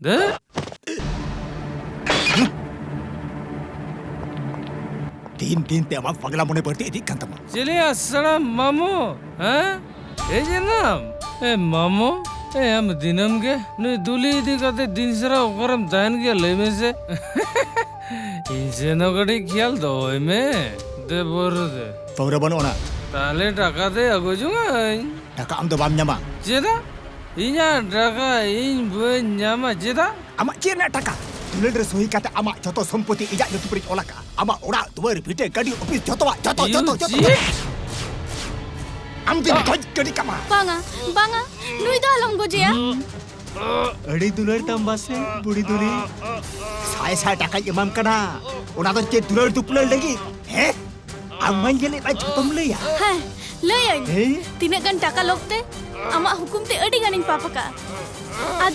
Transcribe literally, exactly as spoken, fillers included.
ᱫᱮ? ᱫᱤᱱ ᱫᱤᱱ ᱛᱮ ᱟᱢᱟᱜ ᱯᱟᱜᱽᱞᱟ ᱢᱚᱱᱮ ᱵᱟᱹᱲᱛᱤ ᱤᱫᱤᱜ ᱠᱟᱱ ᱛᱟᱢᱟ᱾ ᱪᱤᱞᱤᱭᱟ ᱥᱟᱲᱟ ᱢᱟᱢᱚ, ᱦᱮᱸ? ᱦᱮᱡ ᱮᱱᱟᱢ? ᱮ ᱢᱟᱢᱚ, ᱮ ᱟᱢ ᱫᱤᱱᱟᱹᱢ ᱜᱮ ᱱᱩᱭ ᱫᱩᱞᱤ ᱤᱫᱤ ᱠᱟᱛᱮ ᱫᱤᱱ ᱥᱟᱨᱟ ᱚᱠᱟᱨᱮᱢ ᱛᱟᱦᱮᱱ ᱜᱮᱭᱟ ᱞᱟᱹᱭ ᱢᱮᱥᱮ? ᱤᱧ ᱥᱮᱱ ᱦᱚᱸ ᱠᱟᱹᱴᱤᱡ ᱠᱷᱮᱭᱟᱞ ᱫᱚᱦᱚᱭ ᱢᱮ᱾ ᱫᱮ ᱵᱚᱨ ᱫᱮ᱾ ᱯᱟᱹᱣᱨᱟᱹ ᱵᱟᱹᱱᱩᱜ ᱟᱱᱟ᱾ ᱛᱟᱦᱞᱮ ᱴᱟᱠᱟ ᱛᱮ ᱟᱹᱜᱩ ᱡᱚᱝᱟᱹᱧ᱾ ᱴᱟᱠᱟ ᱟᱢ ᱫᱚ ᱵᱟᱢ ᱧᱟᱢᱟ᱾ ᱪᱮᱫᱟᱜ? ᱤᱧᱟᱜ ᱴᱟᱠᱟ ᱤᱧ ᱵᱟᱹᱧ ᱧᱟᱢᱟ ᱪᱮᱫᱟᱜ? ᱟᱢᱟᱜ ᱪᱮᱫ ᱨᱮᱱᱟᱜ ᱴᱟᱠᱟ? ᱫᱩᱞᱟᱹᱲ ᱨᱮ ᱥᱚᱦᱤ ᱠᱟᱛᱮ ᱟᱢᱟᱜ ᱡᱚᱛᱚ ᱥᱚᱢᱯᱚᱛᱤ ᱤᱧᱟᱜ ᱧᱩᱛᱩᱢ ᱨᱮᱧ ᱚᱞ ᱟᱠᱟᱫᱼᱟ᱾ ᱟᱢᱟᱜ ᱚᱲᱟᱜ, ᱫᱩᱣᱟᱹᱨ, ᱵᱷᱤᱴᱟᱹ, ᱜᱟᱹᱰᱤ, ᱚᱯᱷᱤᱥ, ᱡᱚᱛᱚᱣᱟᱜ, ᱡᱚᱛᱚ, ᱡᱚᱛᱚ, ᱡᱚᱛᱚ, ᱪᱮᱫ? ᱡᱚᱛᱚ᱾ ᱟᱢ ᱫᱚᱧ ᱜᱚᱡ ᱜᱤᱰᱤ ᱠᱟᱢᱟ᱾ ᱵᱟᱝᱟ, ᱵᱟᱝᱟ, ᱱᱩᱭ ᱫᱚ ᱟᱞᱚᱢ ᱜᱚᱡᱮᱭᱟ᱾ ᱟᱹᱰᱤ ᱫᱩᱞᱟᱹᱲ ᱛᱟᱢ ᱵᱟᱥᱮ, ᱵᱩᱲᱦᱤ ᱫᱩᱞᱤ? ᱥᱟᱭ ᱥᱟᱭ ᱴᱟᱠᱟᱧ ᱮᱢᱟᱢ ᱠᱟᱱᱟ, ᱚᱱᱟ ᱫᱚ ᱪᱮᱫ ᱫᱩᱞᱟᱹᱲ ᱫᱩᱯᱞᱟᱹᱲ ᱞᱟᱹᱜᱤᱫ? ᱦᱮᱸ? ᱟᱢ ᱢᱟᱧ ᱧᱮᱞᱮᱫ ᱢᱮ, ᱡᱷᱚᱛᱚᱢ ᱞᱟᱹᱭᱟ᱾ ᱦᱮᱸ, ᱞᱟᱹᱭᱟᱹᱧ᱾ ᱦᱮᱸ? ᱛᱤᱱᱟᱹᱜ ᱜᱟᱱ ᱴᱟᱠᱟ ᱞᱳᱵᱷ ᱛᱮ ᱟᱢᱟᱜ ᱦᱩᱠᱩᱢ ᱛᱮ ᱟᱹᱰᱤ ᱜᱟᱱᱤᱧ ᱯᱟᱯ ᱟᱠᱟᱫᱼᱟ᱾ ᱟᱨ